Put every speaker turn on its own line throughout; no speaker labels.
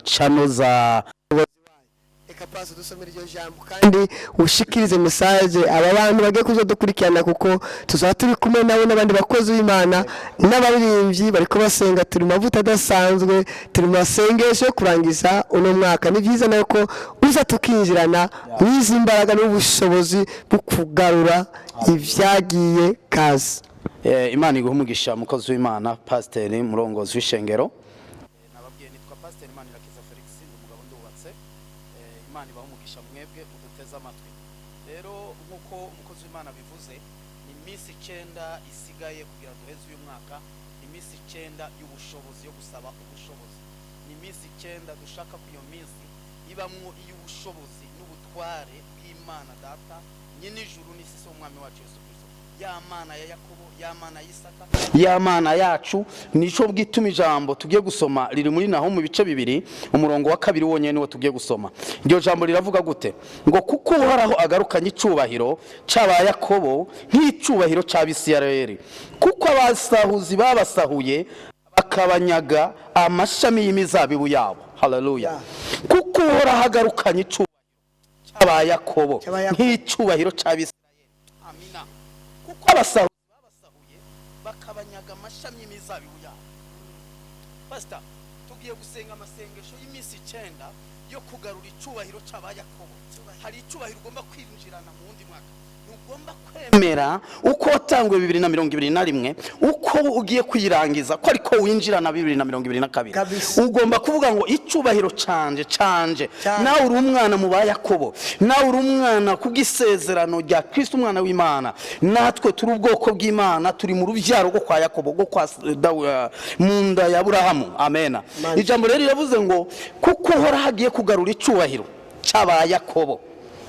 Channel za
Reka pasi dusomera iryo jambo kandi ushikirize message aba bantu bagiye kuzodukurikirana, kuko tuzaba turi kumwe nabo n'abandi bakozi b'Imana n'abaririmbyi bariko basenga. Turi mu mavuta adasanzwe, turi mu masengesho yo kurangiza uno mwaka. Ni byiza nawe ko uza tukinjirana n'izi mbaraga n'ubushobozi bwo kugarura ibyagiye kazi.
Imana iguhe umugisha, mukozi w'Imana, pasiteri murongozi w'ishengero. Nababwiye, nitwa Pasiteri Manirakiza Felix, ndi umugabo, ndubatse. Imana ibahe umugisha mwebwe muduteze amatwi. Rero nk'uko umukozi w'Imana bivuze, ni iminsi 9 isigaye kugira duheze uyu mwaka. Iminsi 9 y'ubushobozi, yo gusaba ubushobozi. Ni iminsi 9 dushaka ko iyo minsi ibamwo iy'ubushobozi n'ubutware bw'Imana Data nyine ijuru n'isi, se w'Umwami wacu Yesu Kristo, ya Mana ya Yakobo, ya Mana ya Isaka, ya Mana yacu. Nico bwituma ijambo tugiye gusoma riri muri naho mu bice 2, umurongo wa 2 wonyene niwo tugiye gusoma. Iryo jambo riravuga gute? Ngo kuko Uhoraho agarukanye icubahiro c'aba Yakobo nk'icubahiro c'Abisirayeli, kuko abasahuzi babasahuye bakabanyaga amashami y'imizabibu yabo. Haleluya! Kuko Uhoraho agarukanye icubahiro c'aba Yakobo
C'aba Yakobo.
nk'icubahiro c'Abisirayeli, amina, kuko abasahuzi babasahuye bakabanyaga amashami y'imizabibu yabo. Pasita, tugiye gusenga amasengesho y'iminsi 9 yo kugarura icubahiro c'aba Yakobo. Hari icubahiro ugomba kwinjirana mu wundi mwaka. Ntugomba kwemera uko watanguye 2021, uko ugiye kuyirangiza ko ariko winjirana 2022. Ugomba kuvuga ngo icubahiro canje canje.
Canje.
Nawe uri umwana mu ba Yakobo, nawe uri umwana kubw'isezerano rya Kristo, umwana w'Imana. Natwe turi ubwoko bw'Imana, turi mu rubyaro rwo kwa Yakobo, rwo kwa mu nda ya Aburahamu. Amena.
Amen.
Ijambo rero riravuze ngo kuko Uhoraho agiye kugarura icubahiro cy'aba Yakobo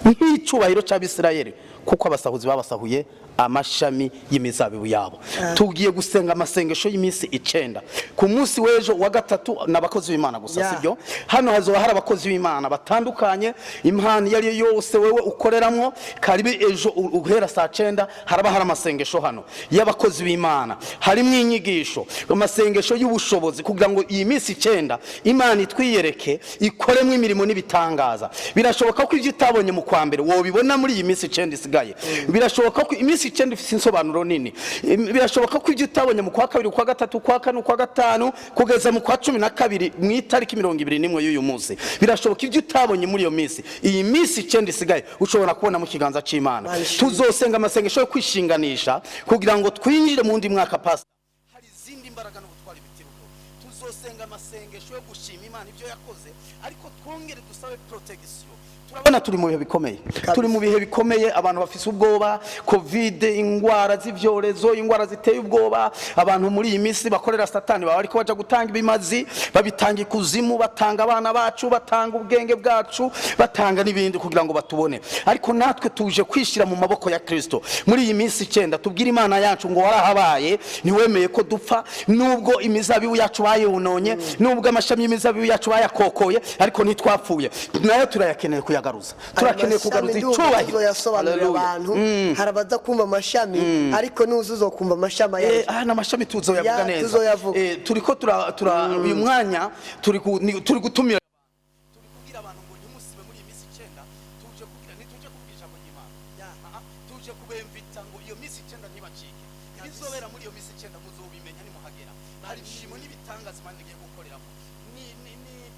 nk'icubahiro cy'Abisirayeli, kuko abasahuzi babasahuye amashami y'imizabibu yabo. Tugiye gusenga amasengesho y'iminsi 9. Ku munsi w'ejo wa gatatu ni abakozi b'Imana gusa. Sibyo? Hano hazoba hari abakozi b'Imana batandukanye. Impano iyo ari yo yose wewe ukoreramwo, karibi ejo uhera saa 9 haraba hari amasengesho hano y'abakozi b'Imana, harimo inyigisho, amasengesho y'ubushobozi, kugira ngo iyi minsi 9 Imana itwiyereke, ikoremo imirimo n'ibitangaza. Birashoboka ko ibyo utabonye mu kwa mbere wobibona muri iyi minsi 9 isigaye. Birashoboka ko iminsi 9 ifite insobanuro nini. Birashoboka ko ibyo utabonye mu kwa kabiri, kwa gatatu, kwa kane, kwa gatanu, kugeza mu kwa 12 mu itariki 21 y'uyu munsi, birashoboka ibyo utabonye muri iyo minsi, iyi minsi 9 isigaye ushobora kubona mu kiganza cy'Imana.
Barishimye.
Tuzosenga amasengesho yo kwishinganisha kugira ngo twinjire mu wundi mwaka. Pastor, hari izindi mbaraga n'ubutwari bitiruko. Tuzosenga amasengesho yo gushima Imana ibyo yakoze, ariko twongere dusabe protection. Turabona turi mu bihe bikomeye, turi mu bihe bikomeye. Abantu bafise ubwoba, COVID, ingwara z'ivyorezo, ingwara ziteye ubwoba. Abantu muri iyi minsi bakorera Satani baba bariko baja gutanga ibimazi, babitanga ikuzimu, batanga abana bacu, batanga ubwenge bwacu, batanga n'ibindi kugira ngo batubone. Ariko natwe tuje kwishyira mu maboko ya Kristo muri iyi minsi 9, tubwire Imana yacu ngo warahabaye, ntiwemeye ko dupfa. Nubwo imizabibu yacu bayononye, nubwo amashami y'imizabibu yacu bayakokoye, ariko ntitwapfuye. Nayo turayakeneye kuyagaruza, turakeneye kugaruza icubahiro.
Tuzoyasobanurira
Hallelujah.
abantu. Hari abaza kumva amashami, ariko nuza uzokumva amashami
Eh,
ayo.
ah, n'amashami tuzoyavuga
Ya,
neza.
tuzoyavuga.
Turiko tura uyu mwanya turi gutumira, turi kubwira abantu ngo ntimusibe muri iyi minsi 9. Tuje kugira, ntituje kuvuga ijambo ry'Imana. Ah, ah, tuje kubemvita ngo iyo minsi 9 ntibacike. Ibizobera muri iyo minsi 9 muzobimenya nimuhagera. Hari imirimo n'ibitangaza Imana igiye gukoreramo. Ni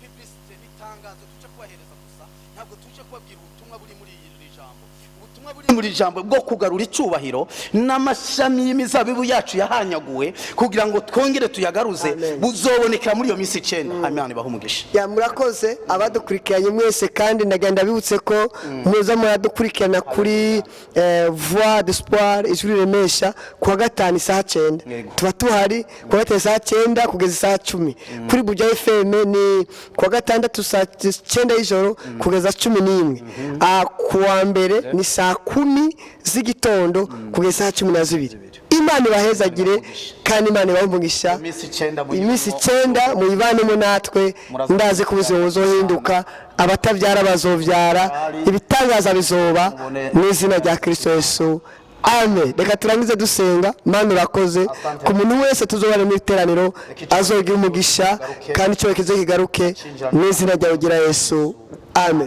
publicité n'itangazo tuje kubahereza gusa, ntabwo tuje kubabwira ubutumwa buri muri iri jambo. Ubutumwa buri muri iri jambo bwo kugarura icubahiro n'amashami y'imizabibu yacu yahanyaguwe kugira ngo twongere tuyagaruze
Amen.
buzobonekera muri iyo minsi 9. Imana ibahe umugisha.
Ya, murakoze abadukurikiranye mwese, kandi ndagenda bibutse ko muza muradukurikirana kuri Voix d'Espoir, Ijwi Riremesha, kuwa gatanu isaha 9.
Yego.
Tuba tuhari kuwa gatanu isaha 9 kugeza isaha 10. Kuri Buja FM ni kuwa gatandatu saa 9 y'ijoro kugeza 11. Ah, kuwa mbere ni saa 10 z'igitondo kugeza isaha 12. Imana ibahezagire kandi Imana ibahe umugisha.
Iminsi 9
Iminsi 9 muyibanemo natwe.
Muraza.
Ndazi ko ubuzima buzohinduka, abatabyara bazobyara, ibitangaza bizoba mu izina rya Kristo Yesu. Amen. Reka turangize dusenga. Mana, urakoze.
Asante.
Ku muntu wese tuzobana mu iteraniro, azogira umugisha,
Kigaruke.
kandi icyo kize kigaruke mu izina ryawe ugira Yesu. Amen.